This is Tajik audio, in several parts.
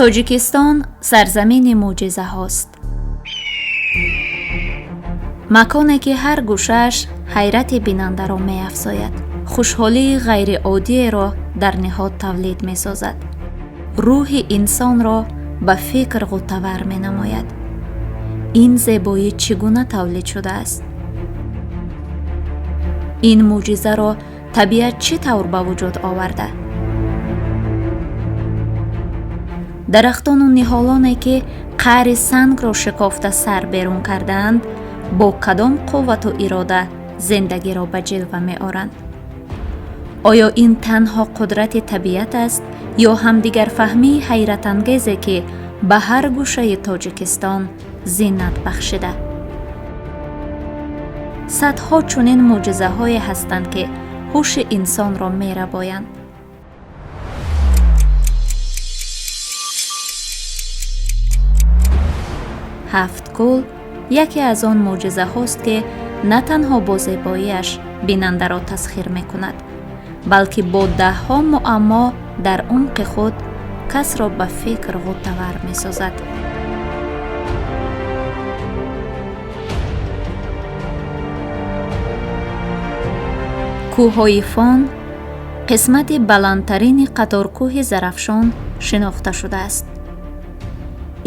Тоҷикистон сарзамини мӯъҷизаҳост. Маконе, ки ҳар гӯшааш ҳайрати бинандаро меафзояд, хушҳолии ғайриоддиеро дар ниҳод тавлид месозад, рӯҳи инсонро ба фикр ғӯтавар менамояд. Ин зебоӣ чӣ гуна тавлид шудааст? Ин мӯъҷизаро табиат чӣ тавр ба вуҷуд оварда? Дарахтону ниҳолоне, ки қаъри сангро шикофта сар берун кардаанд, бо кадом қуввату ирода зиндагиро ба ҷилва меоранд? Оё ин танҳо қудрати табиат аст ё ҳамдигарфаҳмии ҳайратангезе, ки ба ҳар гӯшаи Тоҷикистон зинат бахшида? Садҳо чунин мӯъҷизаҳое ҳастанд, ки ҳуши инсонро мерабоянд. Ҳафт кӯл яке аз он мӯъҷизаҳост, ки на танҳо бо зебоиаш бинандаро тасхир мекунад, балки бо даҳҳо муаммо дар умқи худ касро ба фикр ғӯтавар месозад. Кӯҳҳои Фон қисмати баландтарини қаторкӯҳи Зарафшон шинохта шудааст.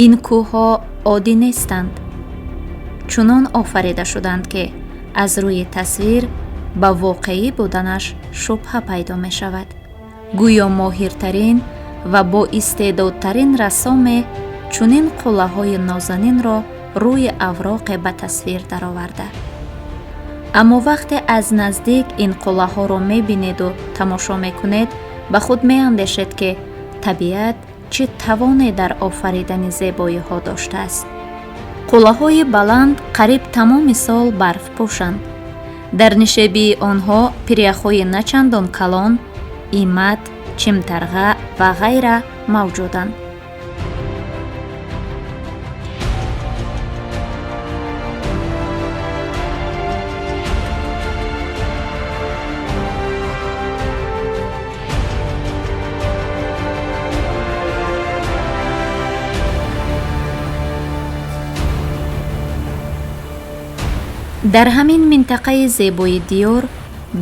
Ин кӯҳҳо оддӣ нестанд, чунон офарида шуданд, ки аз рӯи тасвир ба воқеӣ буданаш шубҳа пайдо мешавад. Гӯё моҳиртарин ва боистеъдодтарин рассоме чунин қуллаҳои нозанинро рӯи авроқе ба тасвир дароварда. Аммо вақте аз наздик ин қуллаҳоро мебинеду тамошо мекунед, ба худ меандешед, ки табиат чӣ тавоне дар офаридани зебоиҳо доштааст. Қуллаҳои баланд қариб тамоми сол барфпӯшанд. Дар нишебии онҳо пиряхҳои начандон калон, Имат, Чимтарға ва ғайра мавҷуданд. Дар ҳамин минтақаи зебои диёр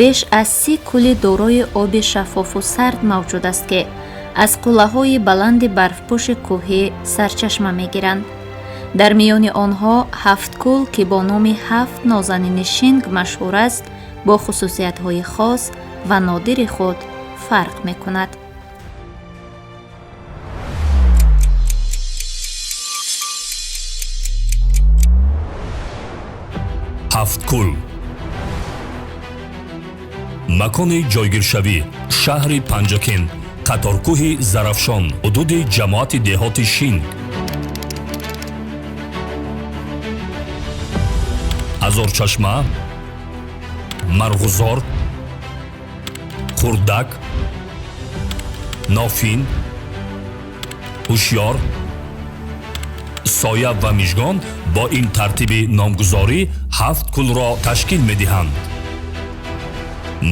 беш аз 30 кӯли дорои оби шаффофу сард мавҷуд аст, ки аз қуллаҳои баланди барфпӯши кӯҳӣ сарчашма мегиранд. Дар миёни онҳо Ҳафт кӯл, ки бо номи ҳафт нозанини Шинг машҳур аст, бо хусусиятҳои хос ва нодири худ фарқ мекунад. Ҳафткӯл. Макони ҷойгиршавӣ: шаҳри Панҷакент, қаторкӯҳи Зарафшон, ҳудуди ҷамоати деҳоти Шинг. Ҳазорчашма, Марғузор, Хурдак, Нофин, Ҳушёр, Соя ва Мижгон бо ин тартиби номгузорӣ ҳафт кӯлро ташкил медиҳанд.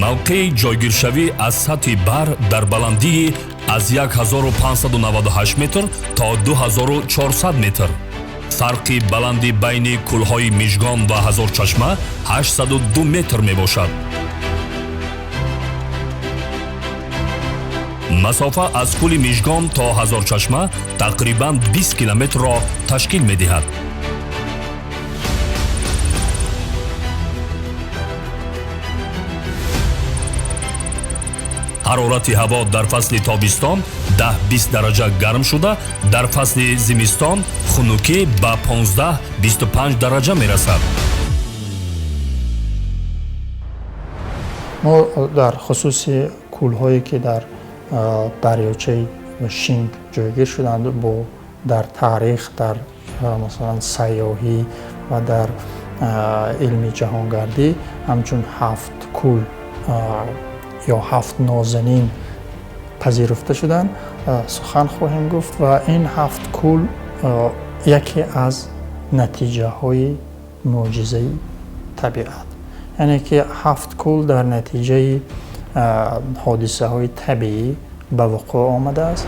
Мавқеи ҷойгиршавӣ: аз сатҳи баҳр дар баландии аз 1598 метр то 2400 метр. Фарқи баланди байни кӯлҳои Мижгон ва Ҳазорчашма 802 метр мебошад. Масофа аз кӯли Мижгон то Ҳазорчашма тақрибан 20 километрро ташкил медиҳад. Ҳарорати ҳаво дар фасли тобистон 10-20 дараҷа гарм шуда, дар фасли зимистон хунукӣ ба 15-25 дараҷа мерасад. Мо дар хусуси кӯлҳое, ки дар дарёчаи Шинг ҷойгир шуданд, бо дар таърих, дар масалан сайёҳӣ ва дар илми ҷаҳонгардӣ ҳамчун ҳафт кӯл ё ҳафт нозанин пазируфта шуданд, сухан хоҳем гуфт. Ва ин ҳафт кӯл яке аз натиҷаҳои мӯъҷизаи табиат, яъне ки ҳафт кӯл дар натиҷаи ҳодисаҳои табиӣ ба вуқӯъ омадааст.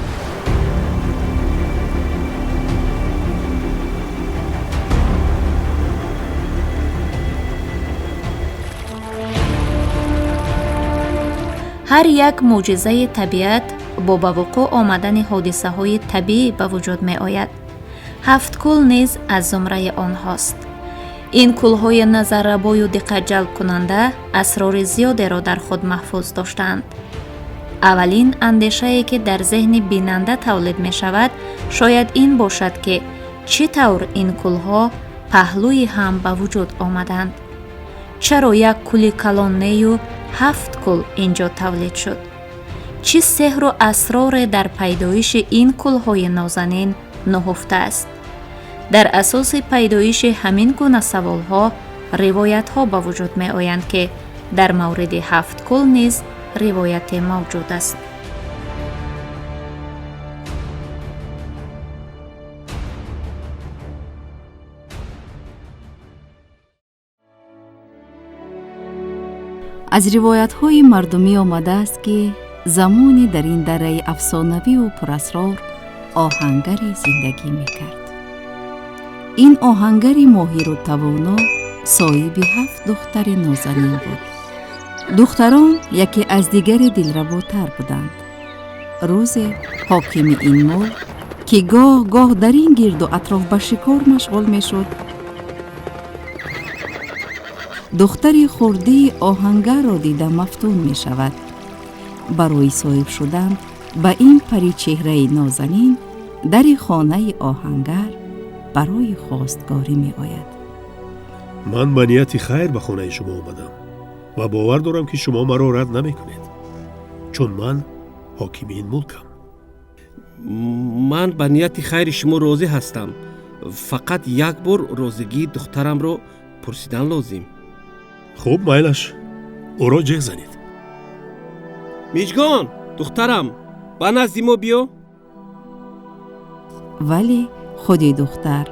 Ҳар як мӯъҷизаи табиат бо ба вуқӯъ омадани ҳодисаҳои табиӣ ба вуҷуд меояд. Ҳафт кӯл низ аз зумраи онҳост. Ин кӯлҳои назаррабою диққатҷалбкунанда асрори зиёдеро дар худ маҳфуз доштаанд. Аввалин андешае, ки дар зеҳни бинанда тавлид мешавад, шояд ин бошад, ки чӣ тавр ин кӯлҳо паҳлӯи ҳам ба вуҷуд омаданд. Чаро як кӯли калон нею ҳафт кӯл ин ҷо тавлид шуд? Чӣ сеҳру асроре дар пайдоиши ин кӯлҳои нозанин нуҳуфта аст? Дар асоси пайдоиши ҳамин гуна саволҳо ривоятҳо ба вуҷуд меоянд, ки дар мавриди ҳафт кӯл низ ривояте мавҷуд аст. Аз ривоятҳои мардумӣ омадааст, ки замоне дар ин дараи афсонавиву пурасрор оҳангаре зиндагӣ мекард. Ин оҳангари моҳиру тавоно соҳиби ҳафт духтари нозанин буд. Духтарон яке аз дигаре дилработар буданд. Рӯзе ҳокими ин мулк, ки гоҳ-гоҳ дар ин гирду атроф ба шикор машғул мешуд, духтари хурдии оҳангарро дида мафтун мешавад. Барои соҳиб шудан ба ин паричеҳраи нозанин дари хонаи оҳангар барои хостгорӣ меояд. Ман ба нияти хайр ба хонаи шумо омадам ва бовар дорам, ки шумо маро рад намекунед, чун ман ҳокими ин мулкам. Ман ба нияти хайри шумо розӣ ҳастам. Фақат як бор розигии духтарамро пурсидан лозим. Хуб, майлаш, ӯро ҷеғ занед. Миҷгон, духтарам, ба назди мо биё. Вале худи духтар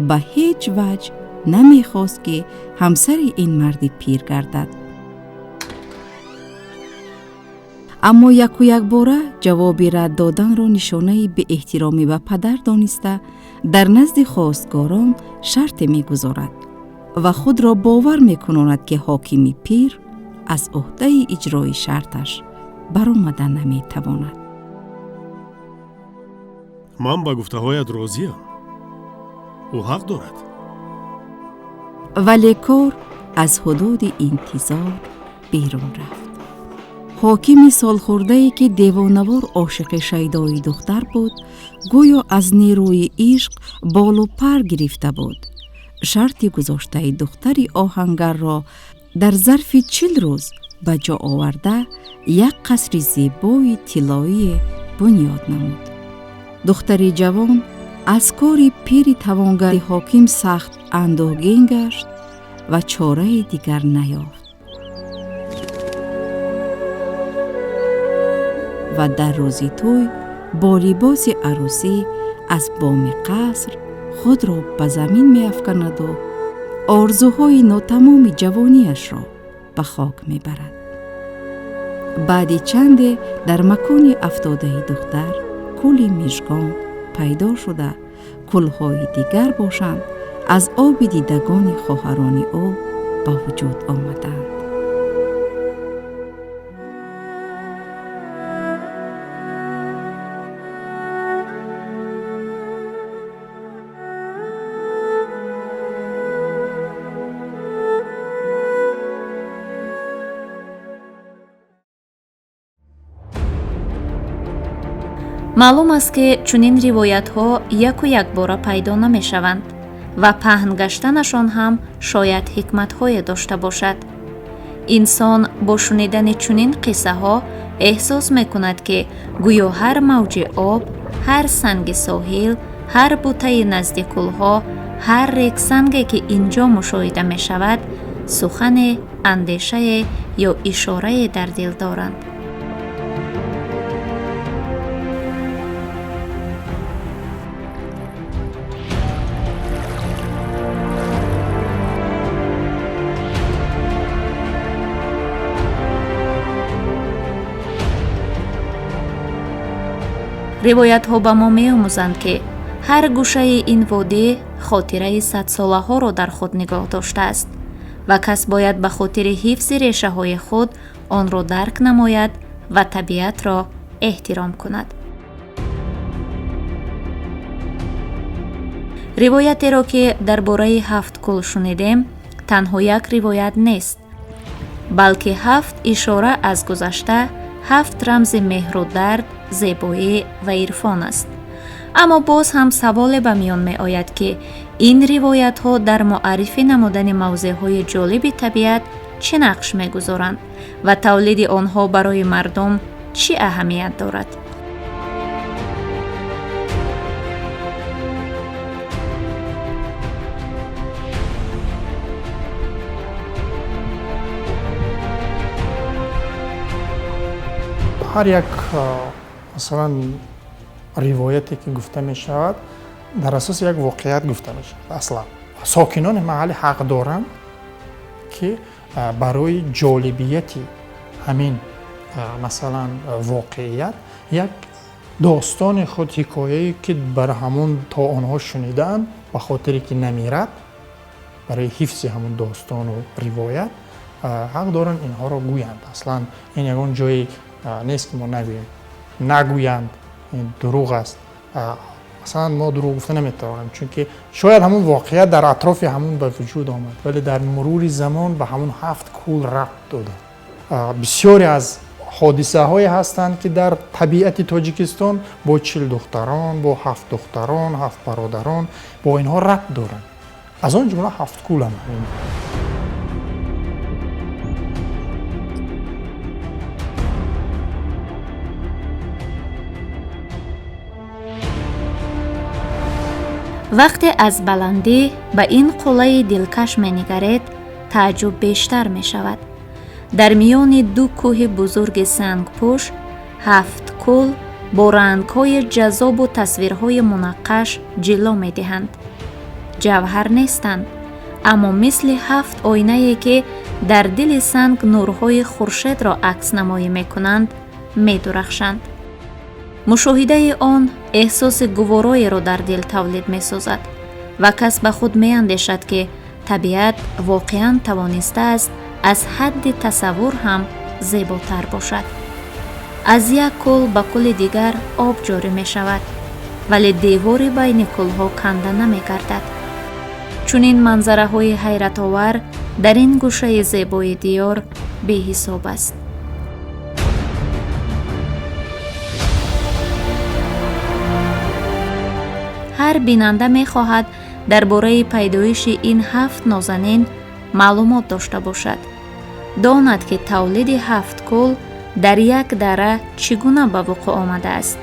ба ҳеҷ ваҷҳ намехост, ки ҳамсари ин марди пир гардад. Аммо яку якбора ҷавоби рад доданро нишонаи беэҳтиромӣ ба падар дониста, дар назди хостгорон шарте мегузорад ва худро бовар мекунонад, ки ҳокими пир аз ӯҳдаи иҷрои шарташ баромада наметавонад. Ман ба гуфтаҳоят розиям, ӯ ҳақ дорад. Вале кор аз ҳудуди интизор берун рафт. Ҳокими солхӯрдае, ки девонавор ошиқи шайдои духтар буд, гӯё аз нерӯи ишқ болу пар гирифта буд, шарти гузоштаи духтари оҳангарро дар зарфи 40 рӯз ба ҷо оварда, як қасри зебои тиллоие бунёд намуд. Духтари ҷавон аз кори пири тавонгари ҳоким сахт андӯҳгин гашт ва чораи дигар наёфт ва дар рӯзи тӯй бо либоси арӯсӣ аз боми қаср худро ба замин меафканаду орзуҳои нотамоми ҷавониашро ба хок мебарад. Баъди чанде дар макони афтодаи духтар кӯли Мижгон пайдо шуда, кӯлҳои дигар бошанд, аз оби дидагони хоҳарони ӯ ба вуҷуд омаданд. Маълум аст, ки чунин ривоятҳо яку якбора пайдо намешаванд ва паҳн гаштанашон ҳам шояд ҳикматҳое дошта бошад. Инсон бо шунидани чунин қиссаҳо эҳсос мекунад, ки гӯё ҳар мавҷи об, ҳар санги соҳил, ҳар бутаи назди кӯлҳо, ҳар регсанге, ки ин ҷо мушоҳида мешавад, сухане, андешае ё ишорае дар дил доранд. Ривоятҳо ба мо меомӯзанд, ки ҳар гӯшаи ин водӣ хотираи садсолаҳоро дар худ нигоҳ доштааст ва кас бояд ба хотири ҳифзи решаҳои худ онро дарк намояд ва табиатро эҳтиром кунад. Ривоятеро, ки дар бораи ҳафт кӯл шунидем, танҳо як ривоят нест, балки ҳафт ишора аз гузашта, ҳафт рамзи меҳру дард, зебоӣ ва ирфон аст. Аммо боз ҳам саволе ба миён меояд, ки ин ривоятҳо дар муаррифӣ намудани мавзеъҳои ҷолиби табиат чӣ нақш мегузоранд ва тавлиди онҳо барои мардум чӣ аҳамият дорад? Ҳар як, масалан, ривояте, ки гуфта мешавад, дар асоси як воқеият гуфта мешавад. Аслан сокинони маҳаллӣ ҳақ доранд, ки барои ҷолибияти ҳамин, масалан, воқеият як достони худ, ҳикояе, ки бар ҳамон то онҳо шунидаанд, ба хотире ки намирад, барои ҳифзи ҳамон достону ривоят ҳақ доранд инҳоро гӯянд. Аслан ин ягон ҷое нест, ки мо нагӯем, нагӯянд, ин дурӯғ аст. Масалан, мо дурӯғ гуфта наметавонем, чунки шояд ҳамон воқеа дар атрофи ҳамон ба вуҷуд омад, вале дар мурури замон ба ҳамон ҳафт кӯл рабт доданд. Бисёре аз ҳодисаҳое ҳастанд, ки дар табиати Тоҷикистон бо 40 духтарон, бо ҳафт духтарон, ҳафт бародарон, бо инҳо рабт доранд, аз он ҷумла ҳафт кӯл ҳам ҳамин. Вақте аз баландӣ ба ин қуллаи дилкаш менигаред, тааҷҷуб бештар мешавад. Дар миёни ду кӯҳи бузурги сангпӯш ҳафт кӯл бо рангҳои ҷаззобу тасвирҳои мунаққаш ҷилло медиҳанд. Ҷавҳар нестанд, аммо мисли ҳафт оинае, ки дар дили санг нурҳои хуршедро акснамоӣ мекунанд, медурахшанд. Мушоҳидаи он эҳсоси гувороеро дар дил тавлид месозад ва кас ба худ меандешад, ки табиат воқеан тавонистааст аз ҳадди тасаввур ҳам зеботар бошад. Аз як кӯл ба кӯли дигар об ҷорӣ мешавад, вале девори байни кӯлҳо канда намегардад. Чунин манзараҳои ҳайратовар дар ин гӯшаи зебои диёр беҳисоб аст. Ҳар бинанда мехоҳад дар бораи пайдоиши ин ҳафт нозанин маълумот дошта бошад, донад, ки тавлиди ҳафт кӯл дар як дара чӣ гуна ба вуқӯъ омадааст.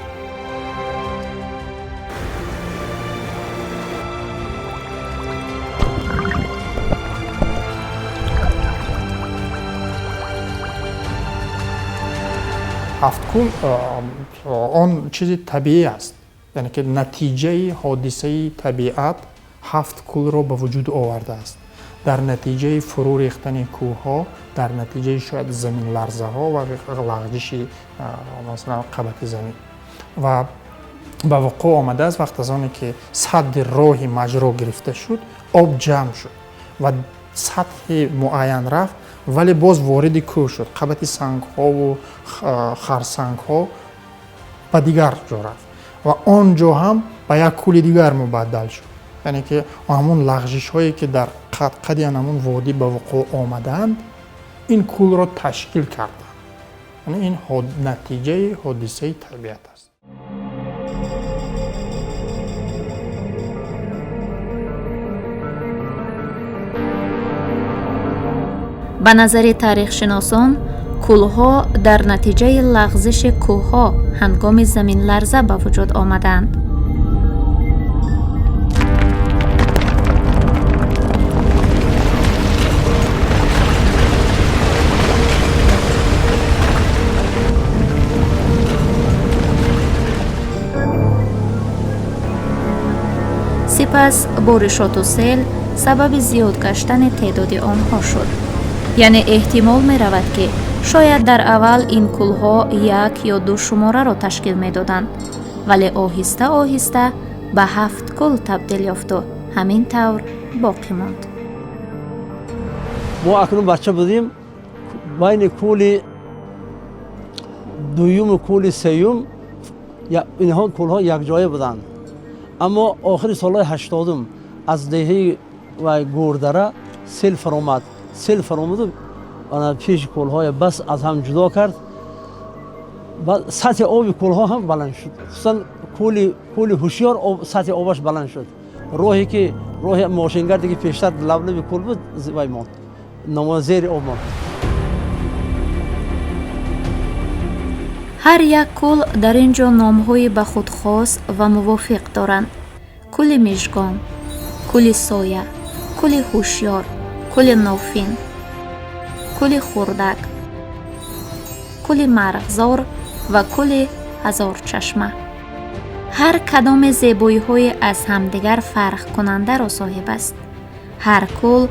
Ҳафт кӯл он чизи табиӣ аст, яъне ки натиҷаи ҳодисаи табиат ҳафт кӯлро ба вуҷуд овардааст. Дар натиҷаи фурӯ рехтани кӯҳҳо, дар натиҷаи шояд заминларзаҳо ва лағжиши, масалан, қабати замин ва ба вуқӯъ омадааст. Вақт аз оне ки садди роҳи маҷро гирифта шуд, об ҷамъ шуд ва сатҳи муайян рафт, вале боз вориди кӯҳ шуд. Қабати сангҳову харсангҳо ба дигар ҷо рафт ва он ҷо ҳам ба як кӯли дигар мубаддал шуд. Яъне ки ҳамон лағжишҳое, ки дар қади ҳамон водӣ ба вуқӯъ омадаанд, ин кӯлро ташкил карданд. Яъне ин натиҷаи ҳодисаи табиат аст. Ба назари таърихшиносон, кӯлҳо дар натиҷаи лағзиши кӯҳҳо ҳангоми заминларза ба вуҷуд омаданд. Сипас боришоту сел сабаби зиёд гаштани теъдоди онҳо шуд. Яъне эҳтимол меравад, ки шояд дар аввал ин кӯлҳо як ё ду шумораро ташкил медоданд, вале оҳиста оҳиста ба ҳафт кӯл табдил ёфту ҳамин тавр боқӣ монд. Мо акнун бача будем, байни кӯли Дуюму кӯли сеюм, инҳо кӯлҳо якҷоя буданд. Аммо охири солҳои 80-ум аз деҳаи Гурдара сел фаромад. Сел фаромаду пеши кӯлҳоя бас аз ҳам ҷудо кард. Сатҳи оби кӯлҳо ҳам баланд шуд. Хусусан кӯли Ҳушёр сатҳи обаш баланд шуд. Роҳе ки роҳи мошингарде ки пештар лаблаби кӯл буд, вай монд, зери об монд. Ҳар як кӯл дар ин ҷо номҳои ба худ хос ва мувофиқ доранд: кӯли Мижгон, кӯли Соя, кӯли Ҳушёр, кӯли Нофин, кӯли Хурдак, кӯли Марғзор ва кӯли Ҳазорчашма. Ҳар кадоме зебоиҳои аз ҳамдигар фарқкунандаро соҳиб аст. Ҳар кӯл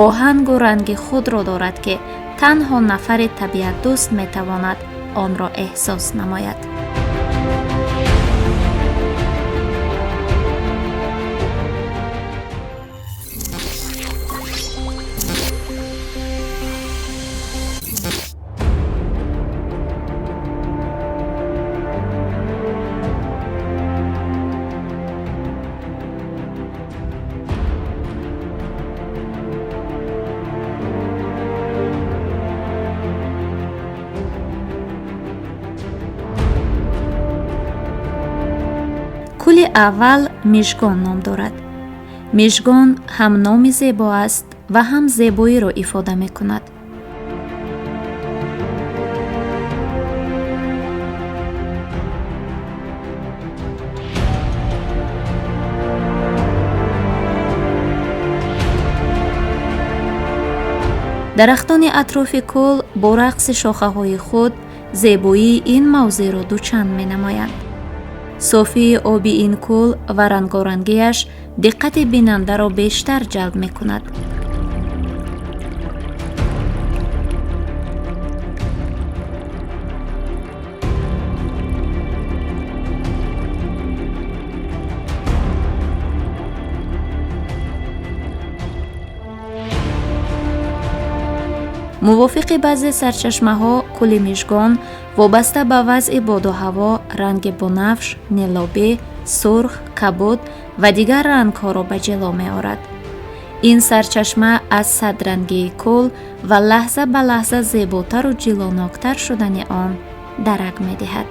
оҳангу ранги худро дорад, ки танҳо нафари табиатдӯст метавонад онро эҳсос намояд. Кӯли аввал Мижгон ном дорад. Мижгон ҳам номи зебо аст ва ҳам зебоиро ифода мекунад. Дарахтони атрофи кӯл бо рақси шохаҳои худ зебоии ин мавзеъро дучанд менамоянд. Софии оби ин кӯл ва рангорангиаш диққати бинандаро бештар ҷалб мекунад. Мувофиқи баъзе сарчашмаҳо, кӯли Мижгон вобаста ба вазъи боду ҳаво ранги бунафш, нилобӣ, сурх, кабуд ва дигар рангҳоро ба ҷило меорад. Ин сарчашма аз садрангии кӯл ва лаҳза ба лаҳза зеботару ҷилоноктар шудани он дарак медиҳад.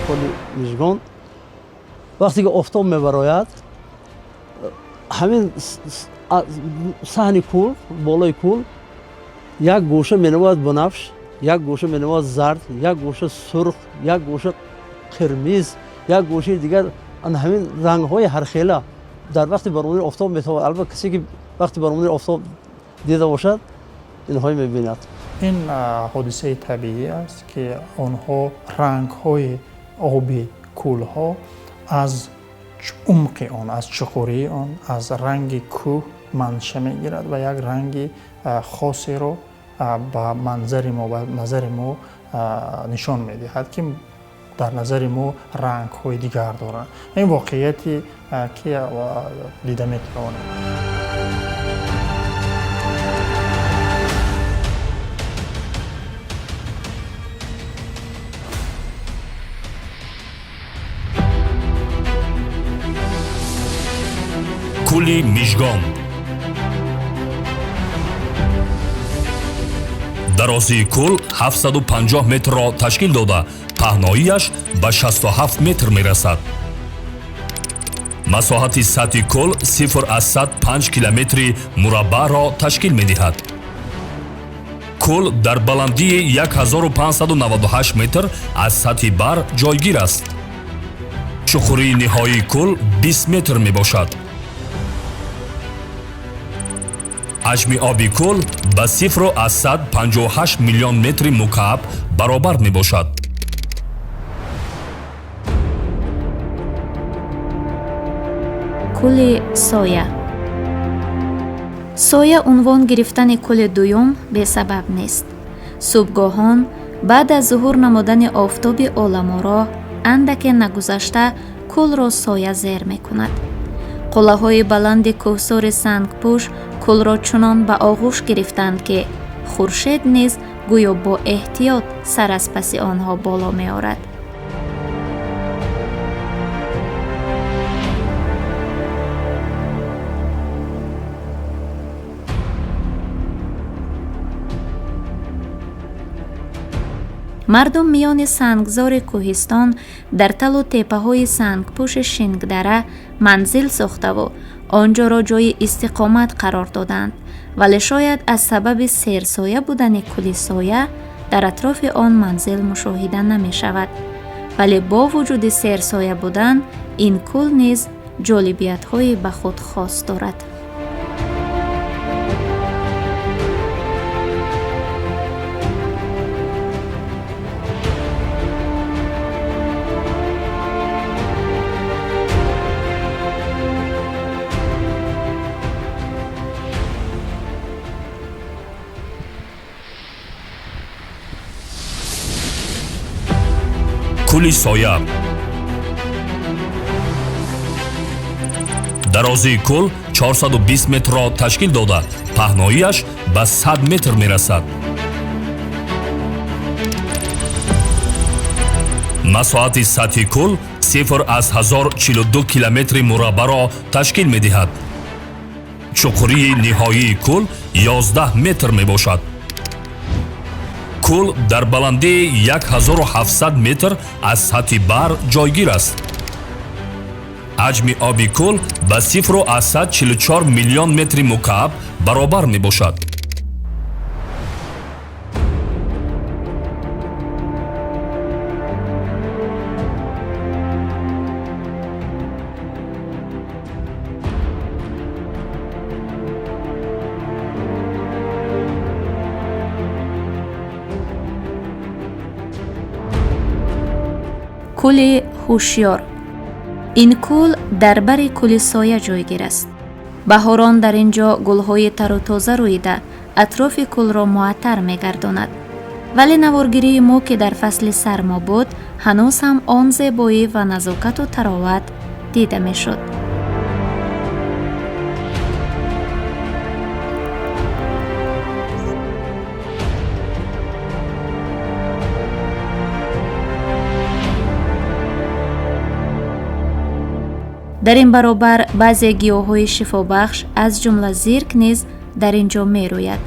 Кӯли Мижгон вақте ки офтоб мебарояд, ҳамин саҳни кӯл, болои кӯл як гӯша менамояд бунафш, як гӯша менамояд зард, як гӯша сурх, як гӯша қирмиз, як гӯшаи дигар ҳамин рангҳои ҳархела дар вақти баромадани офтоб метавонад. Албатта, касе ки вақти баромадани офтоб дида бошад, инҳое мебинад. Ин ҳодисаи табиӣ аст, ки онҳо рангҳои оби кӯлҳо аз умқи он, аз чуқурии он, аз ранги кӯҳ манша мегирад ва як ранги хосеро ба манзари мо, ба назари мо нишон медиҳад, ки дар назари мо рангҳои дигар доранд. Ин воқеияте, ки дида метавонем. Кӯли Мижгон. Дарозии кӯл 750 метрро ташкил дода, паҳноияш ба 67 метр мерасад. Масоҳати сатҳи кӯл 0,5 километри мураббаъро ташкил медиҳад. Кӯл дар баландии 1598 метр аз сатҳи баҳр ҷойгир аст. Чуқурии ниҳоии кӯл 20 метр мебошад. Ҳаҷми оби кӯл ба 0,58 миллион метри мукааб баробар мебошад. Кӯли Соя. Соя унвон гирифтани кӯли дуюм бесабаб нест. Субҳгоҳон баъд аз зуҳур намудани офтоби оламоро андаке нагузашта Кӯлро соя зер мекунад. Қуллаҳои баланди кӯҳсори сангпӯш кӯлро чунон ба оғӯш гирифтанд, ки хуршед низ гӯё бо эҳтиёт сар аз паси онҳо боло меорад. Мардум миёни сангзори кӯҳистон дар талу теппаҳои сангпӯши Шингдара манзил сохтаву он ҷоро ҷойи истиқомат қарор доданд, вале шояд аз сабаби серсоя будани кӯли Соя дар атрофи он манзил мушоҳида намешавад. Вале бо вуҷуди серсоя будан ин кӯл низ ҷолибиятҳои ба худ хос дорад. Кӯли Соя. Дарозии кӯл 420 метрро ташкил дода, паҳноияш ба 100 метр мерасад. Масоҳати сатҳи кӯл 0,1042 километри мураббаъро ташкил медиҳад. Чуқурии ниҳоии кӯл 11 метр мебошад. Кӯл дар баландии 1700 метр аз сатҳи баҳр ҷойгир аст. Ҳаҷми оби кӯл ба 0,44 миллион метри мукааб баробар мебошад. Кӯли Ҳушёр. Ин кӯл дар бари кӯли Соя ҷойгир аст. Баҳорон дар ин ҷо гулҳои тару тоза рӯида атрофи кӯлро муаттар мегардонад. Вале наворгирии мо, ки дар фасли сармо буд, ҳанӯз ҳам он зебоӣ ва назокату тароват дида мешуд. Дар ин баробар баъзе гиёҳҳои шифобахш, аз ҷумла зирк низ дар ин ҷо мерӯяд.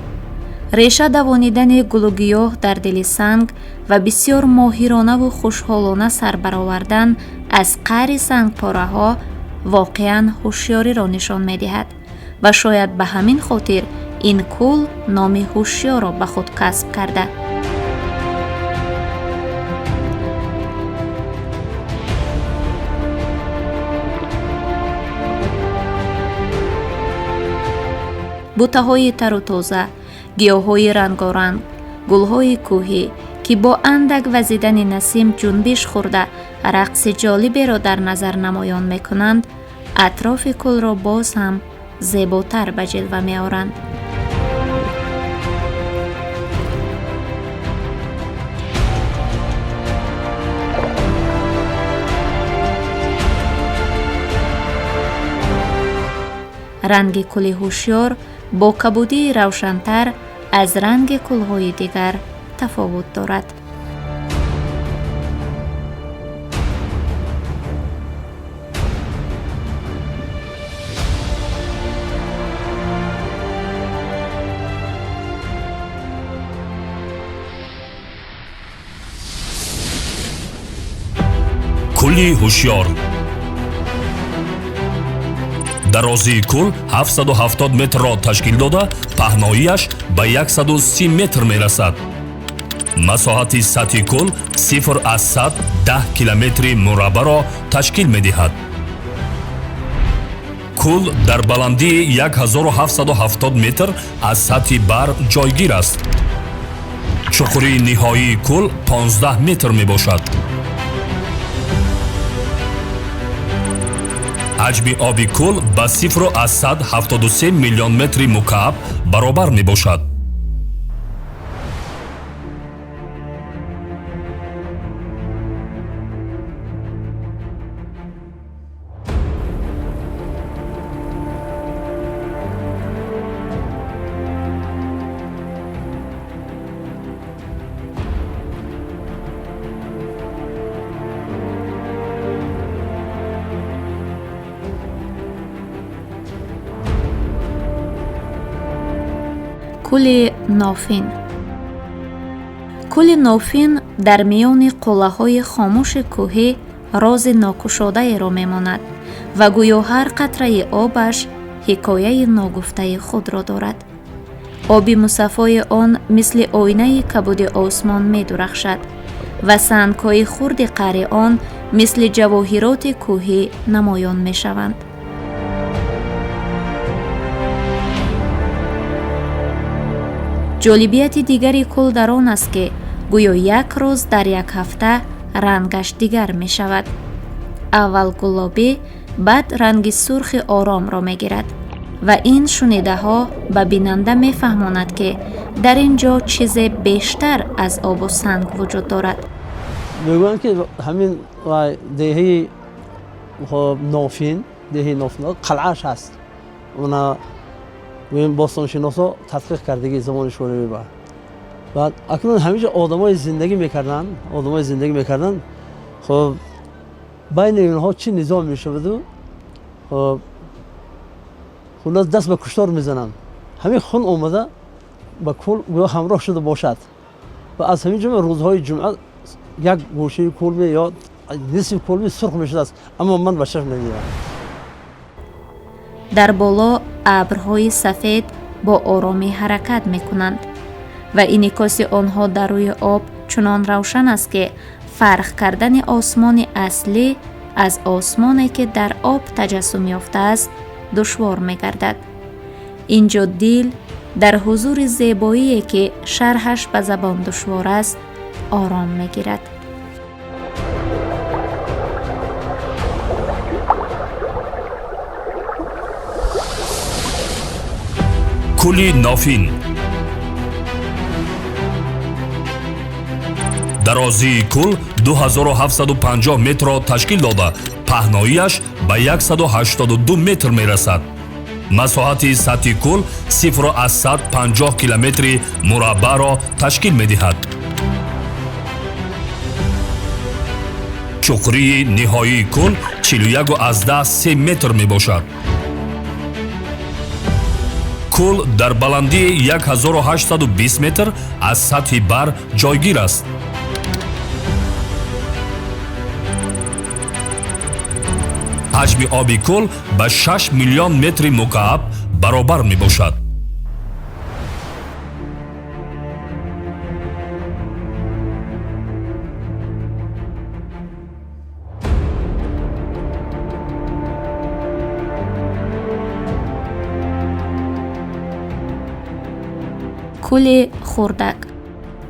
Реша давонидани гулугиёҳ дар дили санг ва бисёр моҳиронаву хушҳолона сар баровардан аз қаъри сангпораҳо воқеан ҳушёриро нишон медиҳад ва шояд ба ҳамин хотир ин кӯл номи Ҳушёрро ба худ касб карда. Бутаҳои тару тоза, гиёҳҳои рангоранг, гулҳои кӯҳӣ, ки бо андак вазидани насим ҷунбиш хӯрда рақси ҷолиберо дар назар намоён мекунанд, атрофи кӯлро боз ҳам зеботар ба ҷилва меоранд. Ранги кӯли Ҳушёр бо кабудии равшантар аз ранги кӯлҳои дигар тафовут дорад. Кӯли Ҳушёр. Дарозии кӯл 770 метрро ташкил дода, паҳноияш ба 130 метр мерасад. Масоҳати сатҳи кӯл 0,10 километри мураббаъро ташкил медиҳад. Кӯл дар баландии 1770 метр аз сатҳи баҳр ҷойгир аст. Чуқурии ниҳоии кӯл 15 метр мебошад. Ҳаҷми оби кӯл ба 0,73 миллион метри мукааб баробар мебошад. Кӯли Нофин. Кӯли Нофин дар миёни қуллаҳои хомӯши кӯҳӣ рози нокушодаеро мемонад ва гӯё ҳар қатраи обаш ҳикояи ногуфтаи худро дорад. Оби мусаффои он мисли оинаи кабуди осмон медурахшад ва сангҳои хурди қаъри он мисли ҷавоҳироти кӯҳӣ намоён мешаванд. Ҷолибияти дигари кӯл дар он аст, ки гӯё як рӯз дар як ҳафта рангаш дигар мешавад. Аввал гулобӣ, баъд ранги сурхи оромро мегирад ва ин шунидаҳо ба бинанда мефаҳмонад, ки дар ин ҷо чизе бештар аз обу санг вуҷуд дорад. Мегӯянд, ки ҳамин деҳаи Нофин, деҳаи Нофин қалъааш ҳаст. Она гӯем, бостоншиносо тадқиқ кардагии замони Шӯравӣ ба. Баъд акнун ҳаминҷо одамои зиндагӣ мекарданд, одамои зиндагӣ мекарданд. Хоб, байни инҳо чӣ низом мешаваду, хоб, хуллас, даст ба куштор мезананд. Ҳамин хун омада ба кӯл гӯё ҳамроҳ шуда бошад ва аз ҳамин ҷумла рӯзҳои ҷумъа як гӯшаи кӯлме ё нисфи кӯлми сурх мешудааст, аммо ман ба чашм намедидам. Дар боло абрҳои сафед бо оромӣ ҳаракат мекунанд ва инъикоси онҳо дар рӯи об чунон равшан аст, ки фарқ кардани осмони аслӣ аз осмоне, ки дар об таҷассум ёфтааст, душвор мегардад. Ин ҷо дил дар ҳузури зебоие, ки шарҳаш ба забон душвор аст, ором мегирад. Кӯли Нофин. Дарозии кӯл 2750 метрро ташкил дода, паҳноияш ба 182 метр мерасад. Масоҳати сатҳи кӯл 0,50 километри мураббаъро ташкил медиҳад. Чуқурии ниҳоии кӯл 41,3 метр мебошад. Кӯл дар баландии 1820 метр аз сатҳи баҳр ҷойгир аст. Ҳаҷми оби кӯл ба 6 миллион метри мукааб баробар мебошад. Кӯли Хурдак.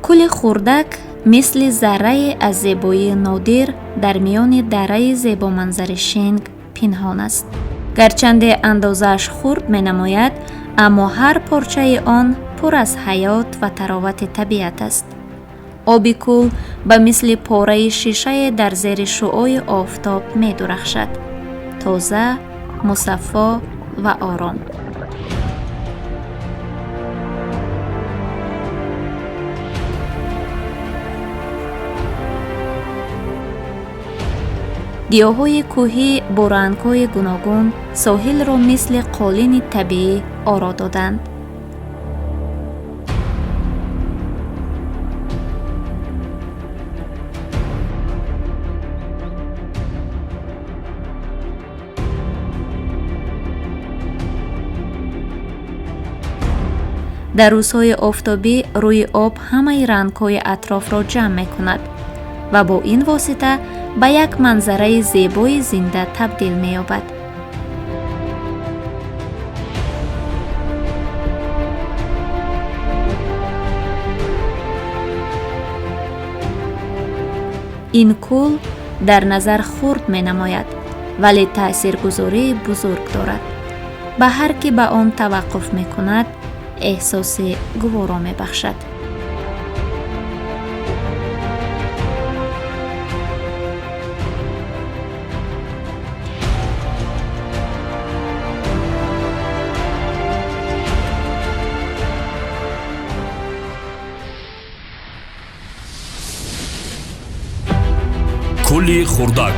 Кӯли Хурдак мисли заррае аз зебоии нодир дар миёни дараи зебоманзари Шинг пинҳон аст. Гарчанде андозааш хурд менамояд, аммо ҳар порчаи он пур аз ҳаёт ва таровати табиат аст. Оби кӯл ба мисли пораи шишае дар зери шуои офтоб медурахшад, тоза, мусаффо ва ором. Гиёҳҳои кӯҳӣ бо рангҳои гуногун соҳилро мисли қолини табиӣ оро доданд. Дар рӯзҳои офтобӣ рӯи об ҳамаи рангҳои атрофро ҷамъ мекунад ва бо ин восита ба як манзараи зебои зинда табдил меёбад. Ин кӯл дар назар хурд менамояд, вале таъсиргузории бузург дорад. Ба ҳар ки ба он таваққуф мекунад, эҳсоси гуворо мебахшад. Кӯли Хурдак.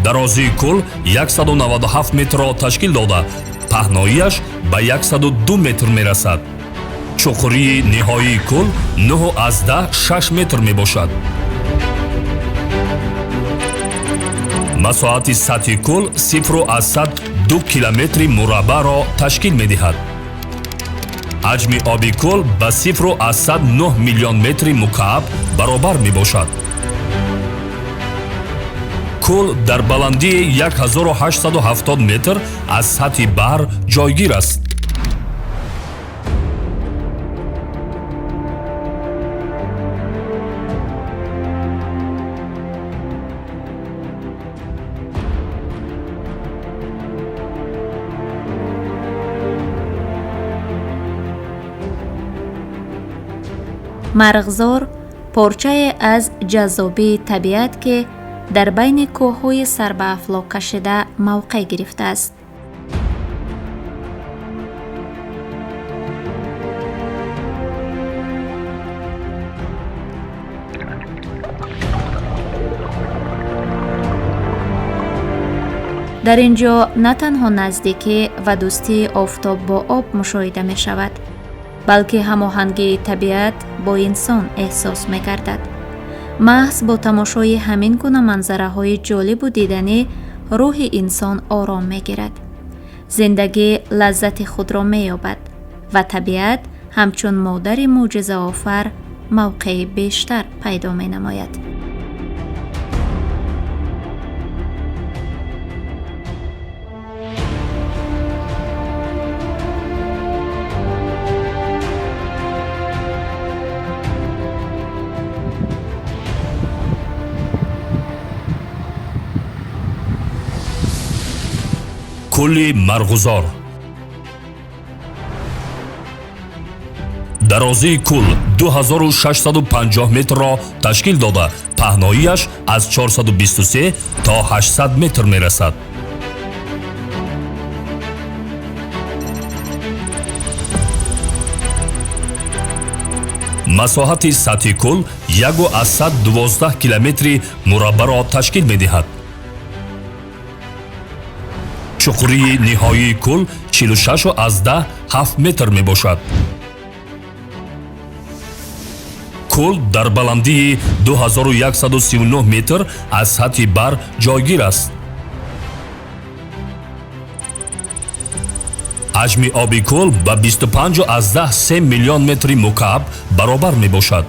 Дарозии кӯл 197 метрро ташкил дода, Паҳноияш ба 102 метр мерасад. Чуқурии ниҳоии кӯл 9,6 метр мебошад. Масоҳати сатҳи кӯл 0,2 километри мураббаъро ташкил медиҳад. Ҳаҷми оби кӯл ба 0,9 миллион метри мукааб баробар мебошад. Кӯл дар баландии 1870 метр аз сатҳи баҳр ҷойгир аст. Марғзор порчае аз ҷаззобии табиат, ки дар байни кӯҳҳои сарбаафлок кашида мавқеъ гирифтааст. Дар ин ҷо на танҳо наздикӣ ва дӯстии офтоб бо об мушоҳида мешавад, балки ҳамоҳангии табиат бо инсон эҳсос мегардад. Маҳз бо тамошои ҳамин гуна манзараҳои ҷолибу диданӣ рӯҳи инсон ором мегирад. Зиндагӣ лаззати худро меёбад ва табиат ҳамчун модари мӯъҷизаофар мавқеи бештар пайдо менамояд. Кӯли Марғузор. Дарозии кӯл 2650 метрро ташкил дода, паҳноияш аз 423 то 800 метр мерасад. Масоҳати сатҳи кӯл 1,12 километри мураббаъро ташкил медиҳад. Чуқурии ниҳоии кӯл 46,7 метр мебошад. Кӯл дар баландии 2139 метр аз сатҳи баҳр ҷойгир аст. Ҳаҷми оби кӯл ба 25,3 миллион метри мукааб баробар мебошад.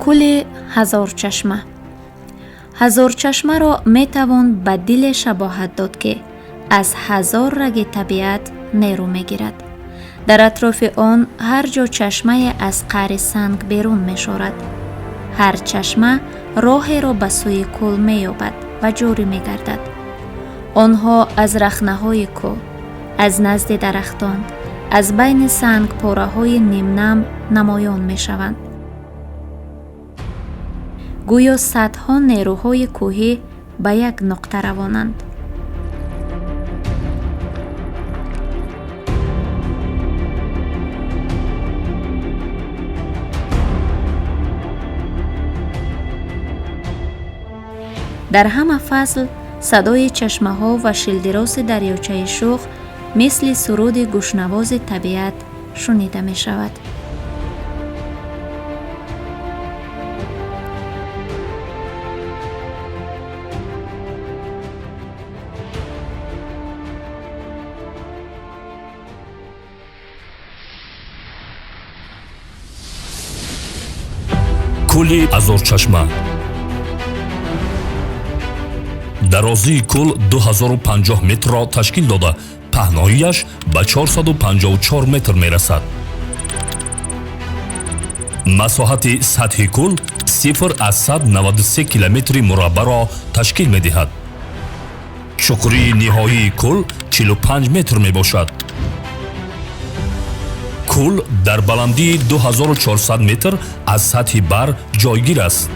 Кӯли Ҳазорчашма. Ҳазорчашмаро метавон ба диле шабоҳат дод, ки аз ҳазор раги табиат нерӯ мегирад. Дар атрофи он ҳар ҷо чашмае аз қаъри санг берун мешорад. Ҳар чашма роҳеро ба сӯи кӯл меёбад ва ҷорӣ мегардад. Онҳо аз рахнаҳои кӯҳ, аз назди дарахтон, аз байни сангпораҳои нимнам намоён мешаванд. Гӯё садҳо нерӯҳои кӯҳӣ ба як нуқта равонанд. Дар ҳама фасл садои чашмаҳо ва шилдироси дарёчаи Шух мисли суруди гӯшнавози табиат шунида мешавад. Кӯли Ҳазорчашма. Дарозии кӯл 2050 метрро ташкил дода, паҳноияш ба 454 метр мерасад. Масоҳати сатҳи кӯл 0,93 километри мураббаъро ташкил медиҳад. Чуқурии ниҳоии кӯл 45 метр мебошад. Кӯл дар баландии 2400 метр аз сатҳи баҳр ҷойгир аст.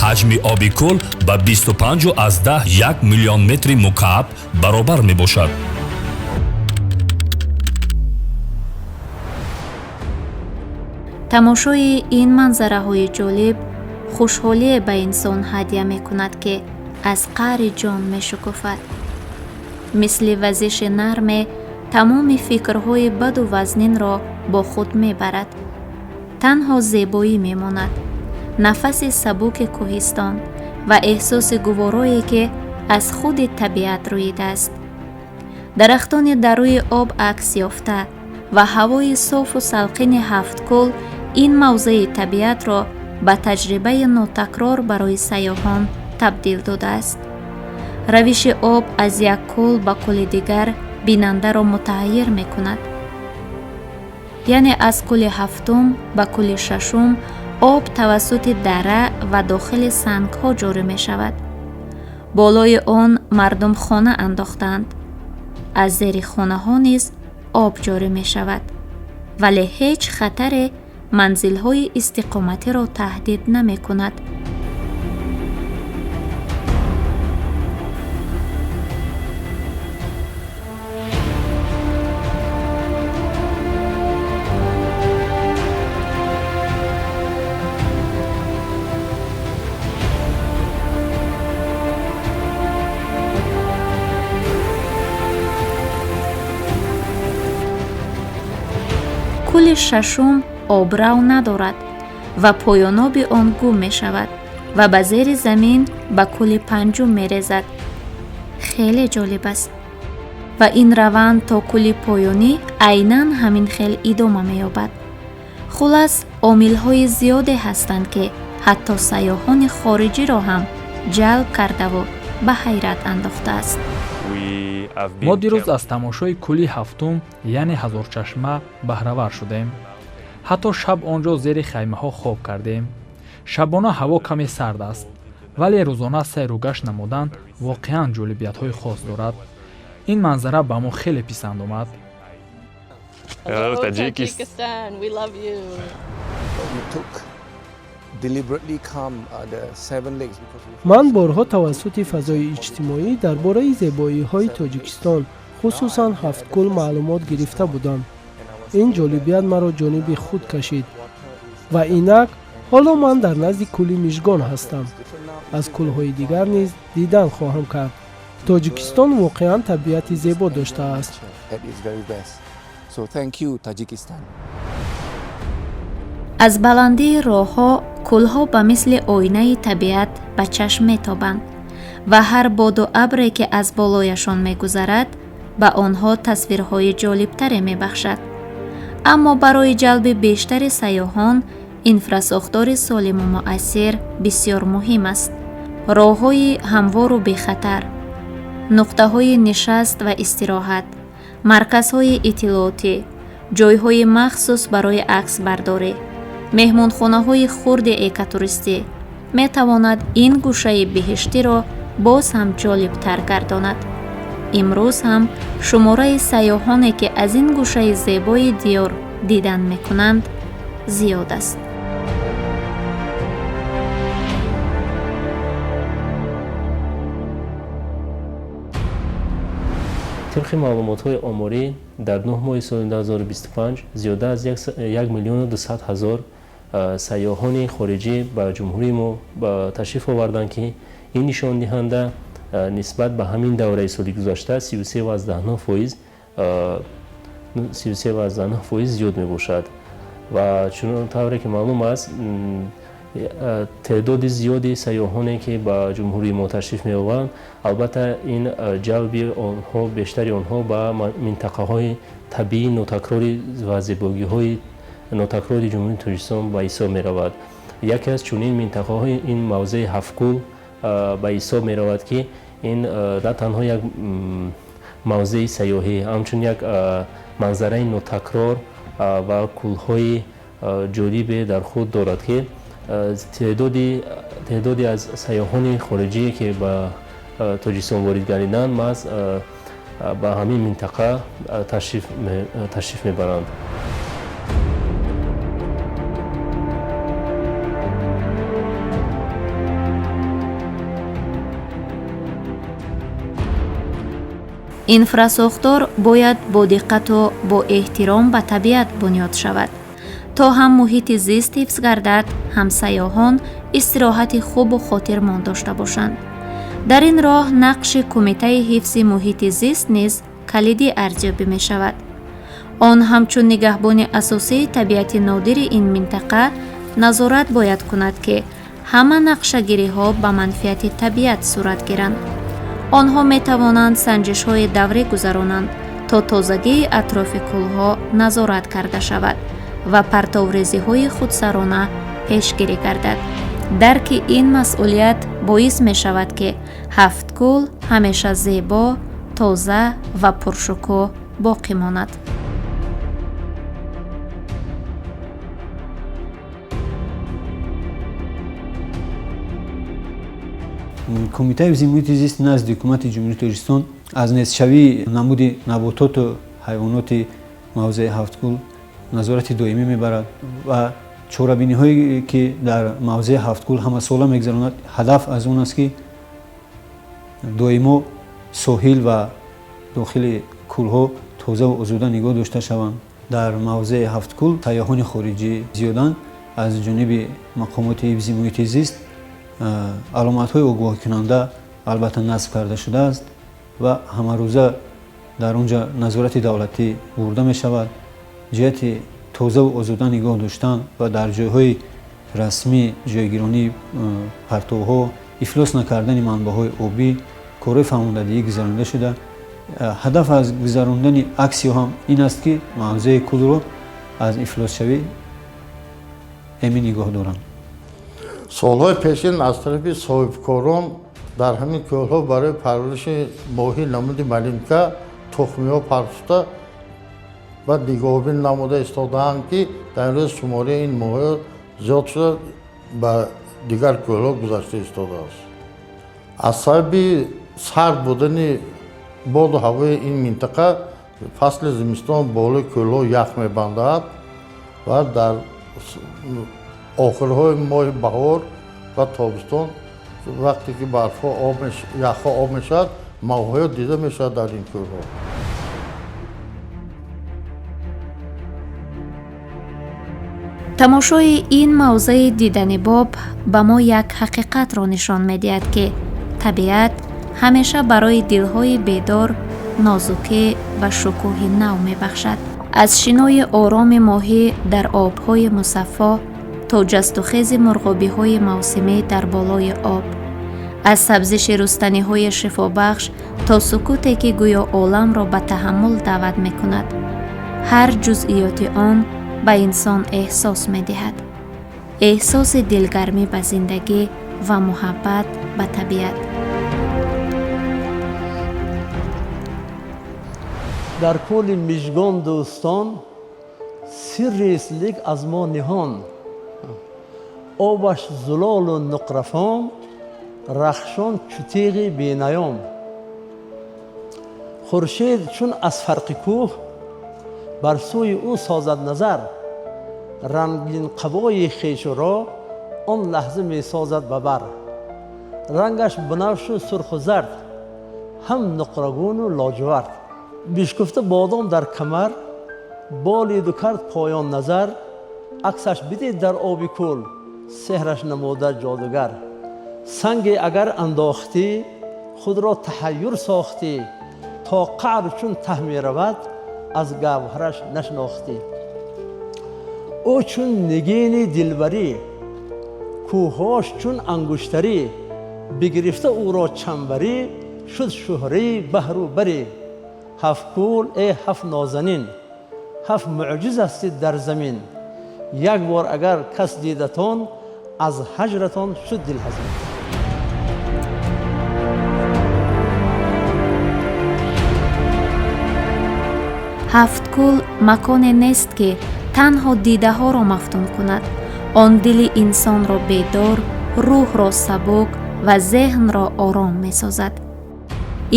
Ҳаҷми оби кӯл ба 25,1 миллион метри мукааб баробар мебошад. Тамошои ин манзараҳои ҷолиб хушҳолие ба инсон ҳадя мекунад, ки аз қаъри ҷон мешукуфад. Мисли вазиши нарме тамоми фикрҳои баду вазнинро бо худ мебарад. Танҳо зебоӣ мемонад, нафаси сабуки кӯҳистон ва эҳсоси гуворое, ки аз худи табиат рӯидааст. Дарахтони дар рӯи об акс ёфта ва ҳавои софу салқини Ҳафткӯл ин мавзеи табиатро ба таҷрибаи нотакрор барои сайёҳон табдил додааст. Равиши об аз як кӯл ба кӯли дигар бинандаро мутаҳаййир мекунад. Яъне аз кӯли ҳафтум ба кӯли шашум об тавассути дара ва дохили сангҳо ҷорӣ мешавад. Болои он мардум хона андохтаанд. Аз зери хонаҳо низ об ҷорӣ мешавад, вале ҳеҷ хатаре манзилҳои истиқоматиро таҳдид намекунад. Кӯли шашум обрав надорад ва поёноби он гум мешавад ва ба зери замин ба кӯли панҷум мерезад. Хеле ҷолиб аст ва ин раванд то кӯли поёнӣ айнан ҳамин хел идома меёбад. Хулас, омилҳои зиёде ҳастанд, ки ҳатто сайёҳони хориҷиро ҳам ҷалб кардаву ба ҳайрат андохтааст. Мо дирӯз аз тамошои кӯли ҳафтум, яъне Ҳазорчашма, баҳравар шудем. Ҳатто шаб он ҷо зери хаймаҳо хоб кардем. Шабона ҳаво каме сард аст, вале рӯзона сайру гашт намудан воқеан ҷолибиятҳои хос дорад. Ин манзара ба мо хеле писанд омад. Hello, Tajikistan. We love you. Ман борҳо тавассути фазои иҷтимоӣ дар бораи зебоиҳои Тоҷикистон, хусусан Ҳафткӯл, маълумот гирифта будам. Ин ҷолибият маро ҷониби худ кашид ва инак ҳоло ман дар назди кӯли Мижгон ҳастам. Аз кӯлҳои дигар низ дидан хоҳам кард. Тоҷикистон воқеан табиати зебо доштааст. Аз баландии роҳҳо кӯлҳо ба мисли оинаи табиат ба чашм метобанд ва ҳар боду абре, ки аз болояшон мегузарад, ба онҳо тасвирҳои ҷолибтаре мебахшад. Аммо барои ҷалби бештари сайёҳон инфрасохтори солиму муассир бисёр муҳим аст. Роҳҳои ҳамвору бехатар, нуқтаҳои нишаст ва истироҳат, марказҳои иттилоотӣ, ҷойҳои махсус барои аксбардорӣ, меҳмонхонаҳои хурди экотуристӣ метавонад ин гӯшаи биҳиштиро боз ҳам ҷолибтар гардонад. Имрӯз ҳам шумораи сайёҳоне, ки аз ин гӯшаи зебои диёр дидан мекунанд, зиёд аст. Тибқи маълумотҳои оморӣ, дар 9 моҳи соли 2025 зиёда аз 1 миллиону 200 ҳазор сайёҳони хориҷӣ ба ҷумҳурии мо ташриф оварданд, ки ин нишондиҳанда нисбат ба ҳамин давраи соли гузашта 33,9% зиёд мебошад. Ва чунон тавре ки маълум аст, теъдоди зиёди сайёҳоне, ки ба ҷумҳурии мо ташриф меоваранд, албатта ин ҷалби онҳо, бештари онҳо ба минтақаҳои табиии нотакрори ва зебогиҳои нотакрори Ҷумҳурии Тоҷикистон ба ҳисоб меравад. Яке аз чунин минтақаҳои ин мавзеи Ҳафткӯл ба ҳисоб меравад, ки ин на танҳо як мавзеи сайёҳӣ, ҳамчун як манзараи нотакрор ва кӯлҳои ҷолибе дар худ дорад, ки теъдоди аз сайёҳони хориҷие, ки ба Тоҷикистон ворид гардиданд, маҳз Ба ҳамин минтақа ташриф мебаранд. Инфрасохтор бояд бо диққату бо эҳтиром ба табиат бунёд шавад, то ҳам муҳити зист ҳифз гардад, ҳам сайёҳон истироҳати хубу хотирмон дошта бошанд. Дар ин роҳ нақши Кумитаи ҳифзи муҳити зист низ калидӣ арзёбӣ мешавад. Он ҳамчун нигаҳбони асосии табиати нодири ин минтақа назорат бояд кунад, ки ҳама нақшагириҳо ба манфиати табиат сурат гиранд. Онҳо метавонанд санҷишҳои даврӣ гузаронанд, то тозагии атрофи кӯлҳо назорат карда шавад ва партоврезиҳои худсарона пешгирӣ гардад. Дарки ин масъулият боис мешавад, ки Ҳафткӯл ҳамеша зебо, тоза ва пуршукӯҳ боқӣ монад. Кумитаи ҳифзи муҳити зист назди Ҳукумати Ҷумҳурии Тоҷикистон аз нестшавии намуди набототу ҳайвоноти мавзеи Ҳафткӯл назорати доимӣ мебарад ва чорабиниҳое, ки дар мавзеи Ҳафткӯл ҳамасола мегузаронад, ҳадаф аз он аст, ки доимо соҳил ва дохили кӯлҳо тозаву озода нигоҳ дошта шаванд. Дар мавзеи Ҳафткӯл сайёҳони хориҷӣ зиёданд. Аз ҷониби мақомоти ҳифзи муҳити зист аломатҳои огоҳкунанда албатта насб карда шудааст ва ҳамарӯза дар он ҷо назорати давлатӣ бурда мешавад. Ҷиҳати тозаву озода нигоҳ доштан ва дар ҷойҳои расмӣ ҷойгиронии партовҳо, ифлос накардани манбаъҳои обӣ корҳои фаҳмондадиҳӣ гузаронида шуда. Ҳадаф аз гузарондани аксиё ҳам ин аст, ки мавзеи кӯлро аз ифлосшавӣ эмин нигоҳ доранд. Солҳои пешин аз тарафи соҳибкорон дар ҳамин кӯлҳо барои парвариши моҳӣ намуди малинка тухмиҳо партофта ва нигоҳбин намуда истодаанд, ки дар ин рӯз шумораи ин моҳиҳо зиёд шуда, ба дигар кӯлҳо гузашта истодааст. Аз сабаби сард будани боду ҳавои ин минтақа, фасли зимистон болои кӯлҳо ях мебандад ва дар охирҳои моҳи баҳор ва тобистон, вақте ки барфҳо яхҳо об мешавад, моҳиҳо дида мешавад дар ин кӯлҳо. Тамошои ин мавзеи диданибоб ба мо як ҳақиқатро нишон медиҳад, ки табиат ҳамеша барои дилҳои бедор нозукӣ ва шукӯҳи нав мебахшад. Аз шинои ороми моҳӣ дар обҳои мусаффо то ҷастухези мурғобиҳои мавсимӣ дар болои об, аз сабзиши рустаниҳои шифобахш то сукуте, ки гӯё оламро ба таҳаммул даъват мекунад, ҳар ҷузъиёти он ба инсон эҳсос медиҳад, эҳсоси дилгармӣ ба зиндагӣ ва муҳаббат ба табиат. Дар кӯли Мижгон, дӯстон, сиррест лек аз мо ниҳон. Обаш зулолу нуқрафом, рахшон чу теғи бенаём. Хуршед чун аз фарқи кӯҳ бар сӯи ӯ созад назар, рангин қабои хешро он лаҳза месозад ба бар. Рангаш бунафшу сурху зард, ҳам нуқрагуну лоҷувард. Бишкуфта бодом дар камар, болиду кард поён назар, аксаш бидид дар оби кӯл, сеҳраш намуда ҷодугар. Санге агар андохтӣ, худро таҳайюр сохтӣ, то қаър чун таҳ меравад, аз гавҳараш нашинохтӣ. Ӯ чун нигини дилбарӣ, кӯҳҳош чун ангуштарӣ, бигирифта ӯро чанбарӣ, шуд шӯҳраи баҳру барӣ. Ҳафт кӯл, э ҳафт нозанин, ҳафт муъҷиз ҳастид дар замин. Як бор агар кас дидатон, аз ҳаҷратон шуд дилҳазин. Ҳафткӯл маконе нест, ки танҳо дидаҳоро мафтун кунад. Он дили инсонро бедор, рӯҳро сабук ва зеҳнро ором месозад.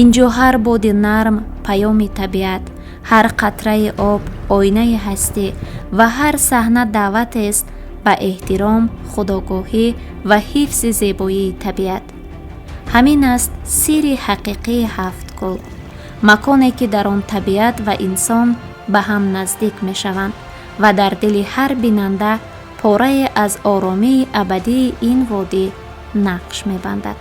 Ин ҷо ҳар боди нарм паёми табиат, ҳар қатраи об оинаи ҳастӣ ва ҳар саҳна даъватест ба эҳтиром, худогоҳӣ ва ҳифзи зебоии табиат. Ҳамин аст сирри ҳақиқии Ҳафткӯл, маконе, ки дар он табиат ва инсон ба ҳам наздик мешаванд ва дар дили ҳар бинанда порае аз оромии абадии ин водӣ нақш мебандад.